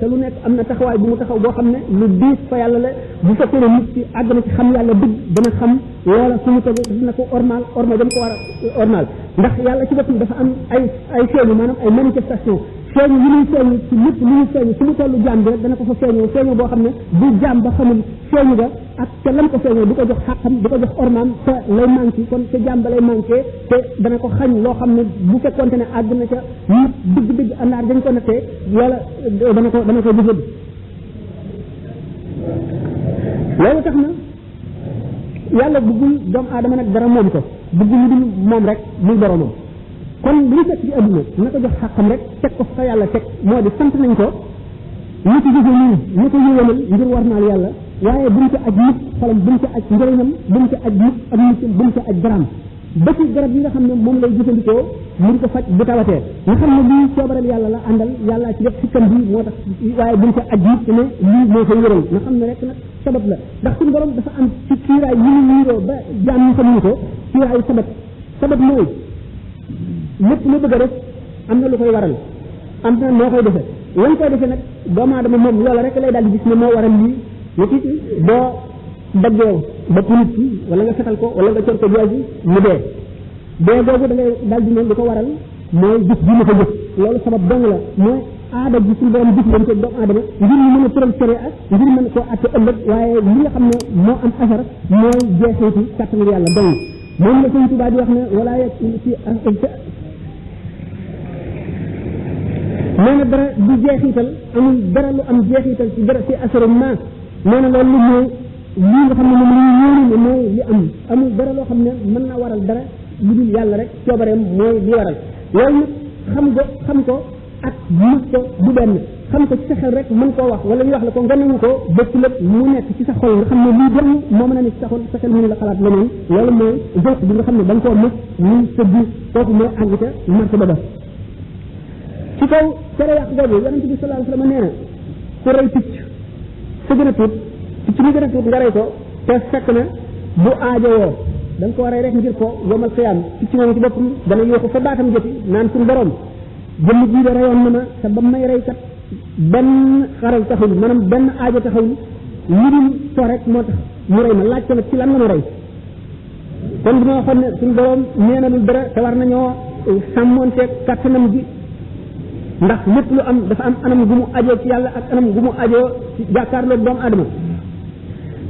te lu nekk am na taxawaay bu mu taxaw boo xam ne lu diis fa yàlla la bu fekkee ne nit ci àgg na ci xam yàlla dëgg dana xam loola fu mu tegu dina ko ormal dama ko war a ormal ndax yàlla ci boppam dafa am ay feeñu maanaam ay manifestation feeñu yi muy feeñu ci lépp lu muy feeñu fu mu tollu jaam bi rek dana ko fa feeñu boo xam ne bu jaam ba xamul feeñu ga ak te lam ko feeñoo du ko jox xàqam du ko jox ormaam te lay manqué kon te jaam ba lay manqué te dana ko xañ loo xam ne bu fekkonte ne àgg na ca nit dëgg-dëgg àndaar dañ ko nattee loola dana ko jëfëd loolu tax na yàlla bëggul doomu aadama nag dara moom ko bëggul lu dul moom rek muy boromam kon li ñu fekk ci adduna na ko jox xàqam rek teg ko fa yàlla teg moo di sant nañ ko ñu ci jóge nii ñu ko yéwénal ngir war naal yàlla waaye buñ ci aj nit xolam buñ ci aj njëriñam buñ ci aj nit ak nit buñ ci aj daraam ba ci garab yi nga xam ne moom lay jëfandikoo mu di ko faj bu tawatee nga xam ne lii coobareel yàlla la àndal yàlla ci def sikkam bi moo tax waaye buñ ci aj nit ne lii moo koy wéral nga xam ne rek nag sabab la ndax suñu borom dafa am ci kiiraay yi ñu niiroo ba jaam ñu xamuñu ko kiiraay sabab mooy lépp lu bëgg a def am na lu koy waral am na noo koy defee lañ koy defee nag doomu aadama moom loola rek lay daal di gis ne moo waral lii ñu ci boo daggee bopp nit ki wala nga fetal ko wala nga cor ko jaasi mu dee boobu da ngay daal di ne li ko waral mooy gis bi ma ko jëf loolu sabab dong la mooy aada ji suñu borom gis leen ko doomu aadama ngir ñu mën a tëral sere ak ngir mën koo atte ëllëg waaye li nga xam ne moo am asar mooy jeexeeti kàttanu yàlla dong moom la Sëñ Tuubaa di wax ne wala nee na dara du jeexital amul dara lu am jeexital ci dara ci assurement nee na loolu mooy lii nga xam ne moom la ñu wóolu ne mooy li am amul dara loo xam ne mën na waral dara lu dul yàlla rek coobareem mooy li waral loolu nag xam ko ak mën ko du benn xam ko ci sa xel rek mën koo wax wala ñu wax la ko nga nangu ko bëpp lépp mu nekk ci sa xol nga xam ne lii dem moo mën a nekk ci sa xol sa xel mënu la xalaat leneen loolu mooy zëq bi nga xam ne da nga koo mës muy sa biir kooku mooy àgg ca marché ba ci kaw tere yàq boobu yonente bi sallallahu alayhi wasallam nee na ku rey picc sa gën a tuut picc mi gën a tuut nga rey ko te fekk na bu aajowoo da nga ko rey rek ngir ko yomal xiyaam picc moom ci boppam dana yooxu fa baatam joti naan suñu borom jëmm jii de reyoon na ma te ba may rey kat benn xaral taxul maanaam benn aajo taxul lu dul so rek moo tax mu rey ma laaj ko nag ci lan la ma rey kon bi ma waxoon ne suñu borom nee na lu dara te war nañoo sàmmonteeg kattanam gi ndax lépp lu am dafa am anam gu mu ajoo ci yàlla ak anam gu mu ajoo ci jàkkaarloog doomu aadama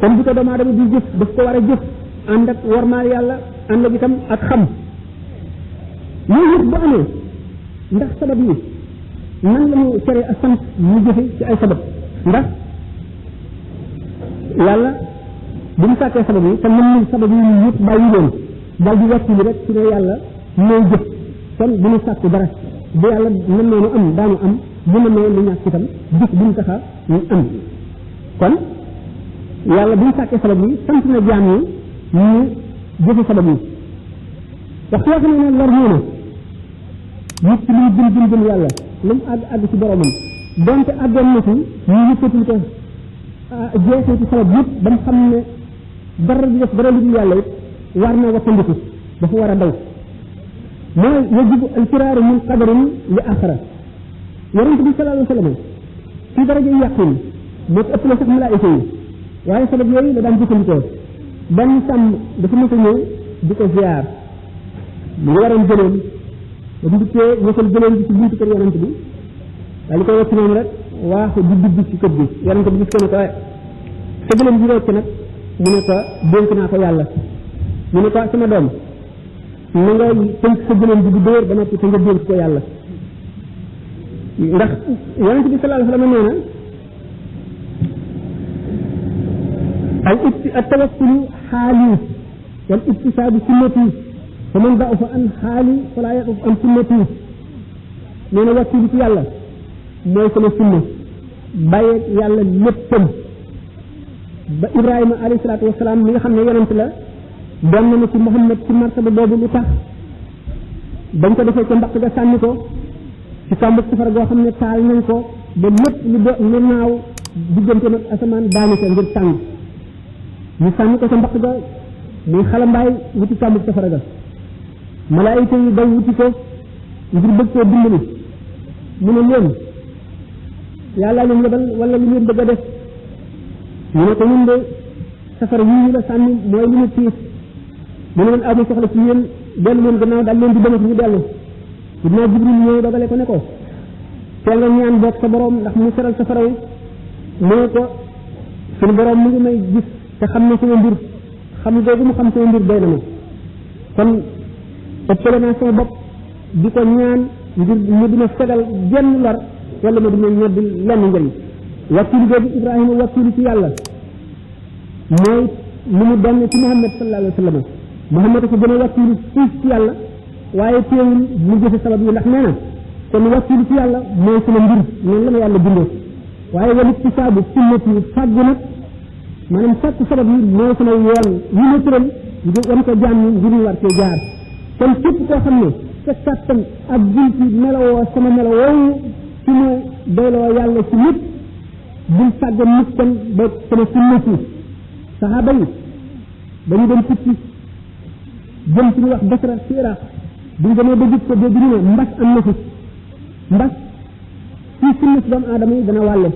kon bu ko doomu aadama di jëf daf ko war a jëf ànd ak warmaal yàlla ànd ak itam ak xam loolu yëpp bu amee ndax sabab yi nan la ñu tere a sant ñu jëfe ci ay sabab ndax yàlla bu mu sàkkee sabab yi te mën nañ sabab yi ñu yëpp bàyyi leen dal di wàcc bi rek ci ne yàlla mooy jëf kon bu ñu sàkku dara bu yàlla mën noonu am daanu am bu mën noonu lu ñàkk itam jëf bu ñu taxa ñu am kon yàlla bu ñu sàkkee sabab yi sant na jaam yi ñu jëfe sabab yi wax yoo xam ne lor ñëw na nit ci luy gën yàlla lu mu àgg ci boromam donte àggoon na ci ñu yëkkatul ko jeexee ci sabab yëpp ba mu xam ne dara di def dara lu dul yàlla it war na wattandiku dafa war a daw mooy yajibu alfiraaru min qadarin li axara yonent bi sallallahu alayhi wa sallam ci daraja yàqin moo ëpp na sax malaayika yi waaye sabab yooyu la daan jëfandikoo benn sàmm dafa mës a ñëw di ko ziar mu ngi waroon jëloon ba mu dikkee ñësal jëloon bi ci buntu kër yonent bi daal di koy wacc noonu rek waaxu di dugg ci kër gi yonent bi gis ko ne ko sa jëloon bi wacc nag mu ne ko dénk naa ko yàlla mu ne ko sama doom na nga tënk sa jëloon bi di dóor ba noppi te nga dénk ko yàlla ndax yonent bi sallallahu alayhi wa sallam nee na التوكل حالي والاكتساب سنتي فمن ضعف عن حالي فلا يضعف عن سنتي nee na wàkkilu ci yàlla mooy sama sunna bàyyi yàlla léppam ba Ibrahima alayhi salaatu wasalaam mi nga xam ne yonent la doon na ci Muhammad ci martaba boobu lu tax bañ ko defee ca mbaq ga sànni ko ci kàmbu safara goo xam ne taal nañ ko ba lépp lu naaw diggante nag asamaan daanu ko ngir tàng ñu sànni ko ca mbaq ga muy xalambaay wuti kàmbu safara ga malaayika yi daw wuti ko ngir bëgg koo dimbali mu ne leen yàlla leen yebal wala lu ngeen bëgg a def ñu ne ko ñun de safara yi ñu la sànni mooy li ñu tiis mu ne leen amu soxla ci yéen dellu leen gannaaw daal leen di demat ñu dellu dinaa Jibril ñëw dogale ko ne ko tee nga ñaan boog sa borom ndax mu seral safara wi mu ne ko suñu borom mu ngi may gis te xam na sama mbir xam googu mu xam sama mbir doy na ma kon ëppale naa sama bopp di ko ñaan ngir mu dina fegal genn lor wala ma dina ñoddi lenn njëriñ wakkilu googu Ibrahima wakkilu ci yàlla mooy lu mu donn ci Muhammad sallallahu alayhi wa sallam Muhammad ko gën a wakkilu fuuf ci yàlla waaye teewul mu jëfe sabab yi ndax nee na kon wakkilu ci yàlla mooy sama mbir noonu la ma yàlla bindee waaye walit ci saabu sunnati fàggu nag maanaam sàkku sabab yi mooy sama yoon yi ma tëral ngir wan ko jaam ñi ngir ñu war cee jaar kon képp koo xam ne sa kàttan ak bunti melowoo sama melo woowu ci ma doyloo yàlla ci nit bul sàggan nit kon ba sama sunnati saxaaba yi dañu doon tukki jëm ci ñu wax Basra ci Iraq buñ demee ba gis ko dégg ñu ne mbas am na fi mbas ci sunna si doomu aadama yi dana wàlle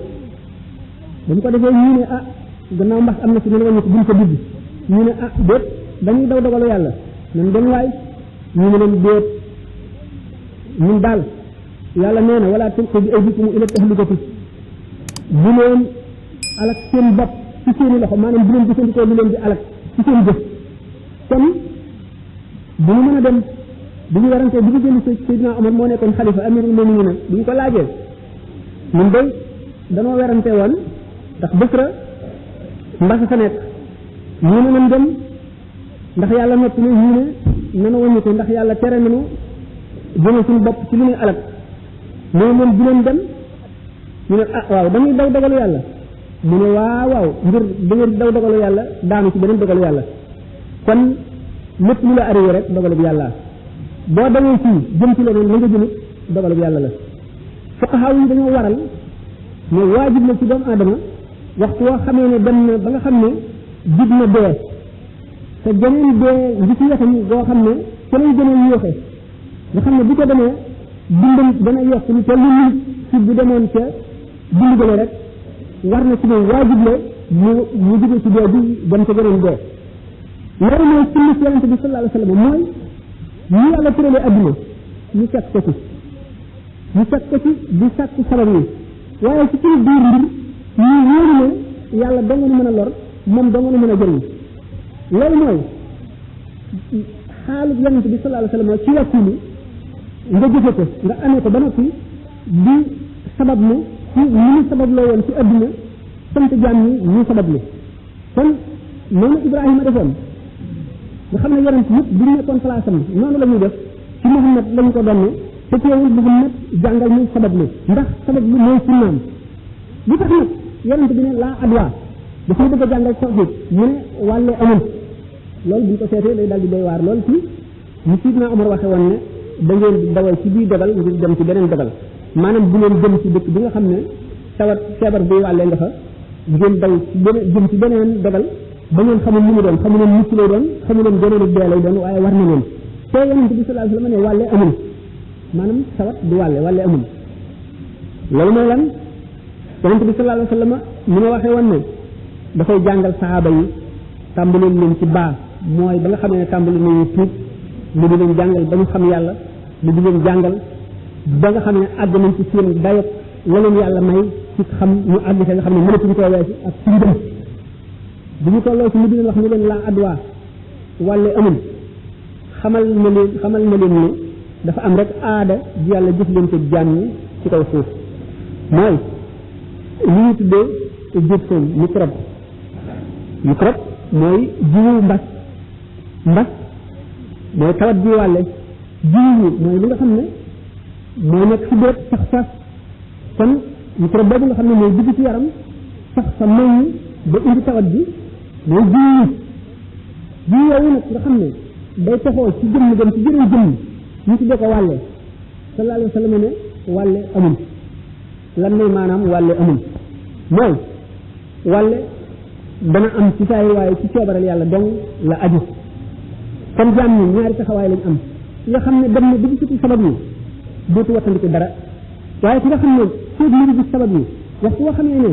dañ ko defee ñu ne ah gannaaw mbas am na fi ñu ne wañu ko buñ ko dugg ñu ne ah déet dañuy daw dogalu yàlla nañ dem waay ñu ne leen déet ñun daal yàlla nee na wala tulqu bi aydikum ila tahlukati bu leen alak seen bopp ci seeni loxo maanaam bu leen jëfandikoo lu leen di alak ci seen jëf kon bu ñu mën a dem bu ñu warantee bi ñu jëli Seydina Omar moo nekkoon xalifa amirul mu'minin bu ñu ko laajee ñun day danoo werante woon ndax Basra mbas fa nekk ñu ne nañ dem ndax yàlla noppi na ñu ne nana wañu ko ndax yàlla tere nañu jëme suñu bopp ci lu ñuy alak mooy moom bu leen dem ñu ne ah waaw dañuy daw dogalu yàlla mu ne waaw ngir da ngeen daw dogalu yàlla daanu ci beneen dogalu yàlla kon lépp lu la arrivé rek dogalu bi yàlla boo dawee fii jëm ci leneen la nga jëmit dogalu bi yàlla la fuqaha yi dañoo waral ne waajib na ci doomu aadama waxtu woo xamee ne dem na ba nga xam ne jib na dee te geneen dee ngi ci yaxam goo xam ne ca lay gën a yéexe nga xam ne bu ko demee dundam dana yokk ni te lu nit ci bu demoon ca dund gële rek war na ci moom waajib la mu jóge ci dee bi dem ca geneen dee loolu mooy sunna si yonente bi sallallahu alayhi wa sallam mooy ñu yàlla tëralee adduna ñu fekk ko ci di sàkku sabab yi waaye ci suñu biir mbir ñu wóoru ne yàlla dong nu mën a lor moom dong nu mën a jëriñ loolu mooy xaalu yonente bi sallallahu alayhi wa sallam ci wakkilu nga jëfe ko nga amee ko ba noppi di sabab lu ci ñu sabab loo woon ci adduna sant jaam ñi ñu sabab lu kon noonu Ibrahima defoon nga xam ne yonent yëpp bu ñu nekkoon place am noonu la ñuy def ci Muhammad lañ ko donne te teewul Muhammad jàngal muy sabab lu ndax sabab lu mooy sunnaam li tax nag yonent bi ne laa adwa dafa bëgg a jàngal tawhid mu ne wàlle amul loolu bu ñu ko seetee day daal di doy waar loolu ci ñu Sidna Omar waxe woon ne da ngeen di dawal ci bii dogal ngir dem ci beneen dogal maanaam bu leen jëm ci dëkk bi nga xam ne tawat feebar bi wàllee nga fa ngeen daw ci jëm ci beneen dogal ba ngeen xamul lu mu doon xamu leen mucc lay doon xamu leen gënoon ak dee lay doon waaye war na leen te yonent bi sallallahu alayhi wa sallam ne wàlle amul maanaam tawat du wàlle amul loolu mooy lan yonent bi sallallahu alayhi wa sallam mu ne waxee woon ne dafay jàngal saxaaba yi tàmbaleen leen ci baa mooy ba nga xam ne tàmbali nañu tuub mu di leen jàngal ba ñu xam yàlla mu di leen jàngal ba nga xam ne àgg nañ ci seen dayot la leen yàlla may ci xam ñu àgg ci nga xam ne mënatuñ koo weesu ak ci ngëm bu ñu tolloo ci mu di leen wax ne leen laa adwa wàlle amul xamal na leen ne dafa am rek aada ji yàlla jëf leen ko jaam ñi ci kaw suuf mooy li ñu tuddee jëpsoom microbe mooy jiwu mbas mooy tawat ji wàlle jiwu mooy li nga xam ne mooy nekk ci béréb sax sax kon microbe boobu nga xam ne mooy dugg ci yaram sax sa meññ ba indi tawat ji mooy jiwu yooyu nag nga xam ne day toxoo ci jëmm dem ci jëriñ jëmm ñu tuddee ko wàlle sallallahu alayhi wa sallam ne wàlle amul lan mooy maanaam wàlle amul mooy wàlle dana am ci saay waaye ci coobaral yàlla dong la aju kon jaam ñi ñaari taxawaay lañ am ki nga xam ne dem na ba gisatu sabab yi dootu wattandiku dara waaye ki nga xam ne feeg mi ngi gis sabab yi waxtu woo xam ne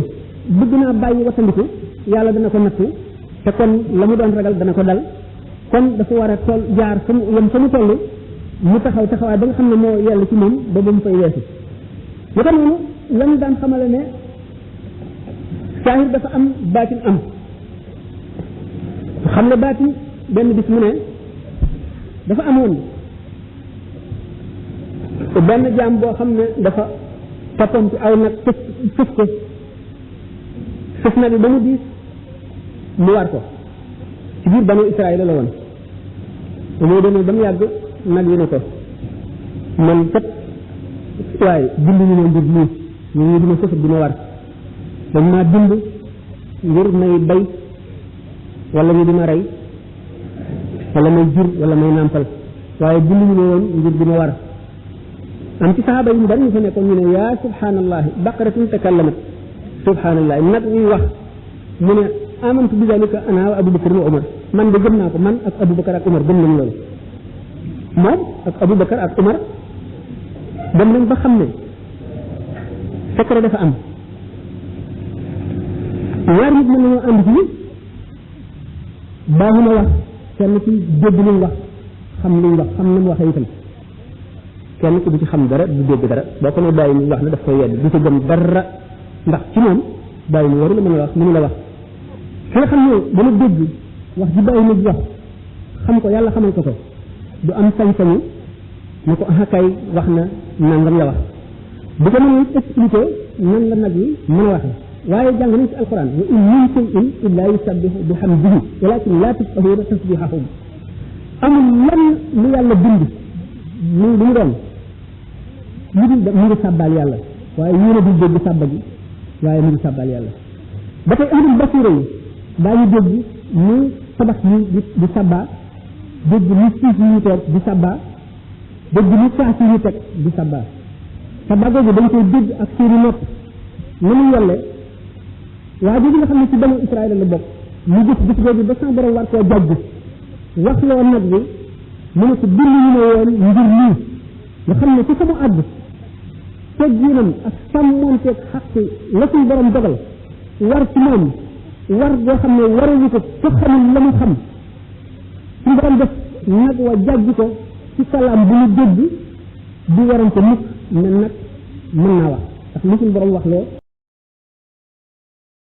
bëgg naa bàyyi wattandiku yàlla dana ko nattu te kon la mu doon ragal dana ko dal kon dafa war a toll jaar fa mu yem fa mu toll mu taxaw taxawaay ba nga xam ne moo yàlla ci moom ba mu fay weesu naka noonu lan daan xamale ne saahir dafa am baatin am xam ne baatin benn bis mu ne dafa amoon benn jaam boo xam ne dafa toppoon ci aw nag fëf ko fëf nag bi ba mu diis mu war ko ci biir banu Israël la woon moo demee ba mu yàgg nag yi ne ko man kat waaye bind ñu ne mbir mii ñu dima fëf dima war dañ maa bind ngir may bay wala ñu dima rey wala may jur wala may nàmpal waaye bind ñu ne woon ngir dima war am ci saxaaba yi ñu bari ñu fa nekkoon ñu ne yaa subhanallahi baqaratun takallamat subhanallahi nag ñuy wax mu ne amantu bi zalika ana wa abubakar wa umar man de gëm naa ko man ak abubakar ak umar gëm nañ loolu moom ak abubakar ak umar dem nañ ba xam ne secret dafa am ñaar nit mën nañoo ànd ci baaxu na wax kenn ci dégg luñ wax xam luñ wax xam na mu waxee itam kenn ku du ci xam dara du dégg dara boo ko ne bàyyi mu wax na daf koy yedd du ci gëm dara ndax ci moom bàyyi mu waru la mën a wax mënu la wax ki nga xam ne dana dégg wax ji bàyyi mu wax xam ko yàlla xamal ko ko du am sañ-sañu ne ko kay wax na nangam la wax bu ko mën a expliqué nan la nag yi mën a waxe waaye jàng nañ ci alquran wa in min shay'in illa yusabbihu bihamdihi walakin la tafqahuna tasbihahum amul lenn lu yàlla bind lu mu doon mu ngi sàbbaal yàlla waaye yéen a dul dégg sàbba gi waaye mu ngi sàbbaal yàlla ba tey ahlul basira yi daañu dégg ñu tabax yi di sàbbaa dégg ñu siis yi ñu toog di sàbbaa dégg ñu saas yi ñu teg di sàbbaa sàbbaa googu dañ koy dégg ak seeni nopp na mu yolle waaye jooju nga xam ne ci banu Israël la bokk mu gis googu ba sama borom war koo jàjj wax loo nag bi mu ne ko bind ñu ne woon ngir lii nga xam ne ci sama àdd tegginam ak sàmmonteeg xaq la suñ borom dogal war ci moom war boo xam ne waruñu ko te xamul la mu xam suñ borom def nag wa jàjj ko ci salaam bu ñu dégg di warante mukk ne nag mën naa wax ndax li suñ borom wax loo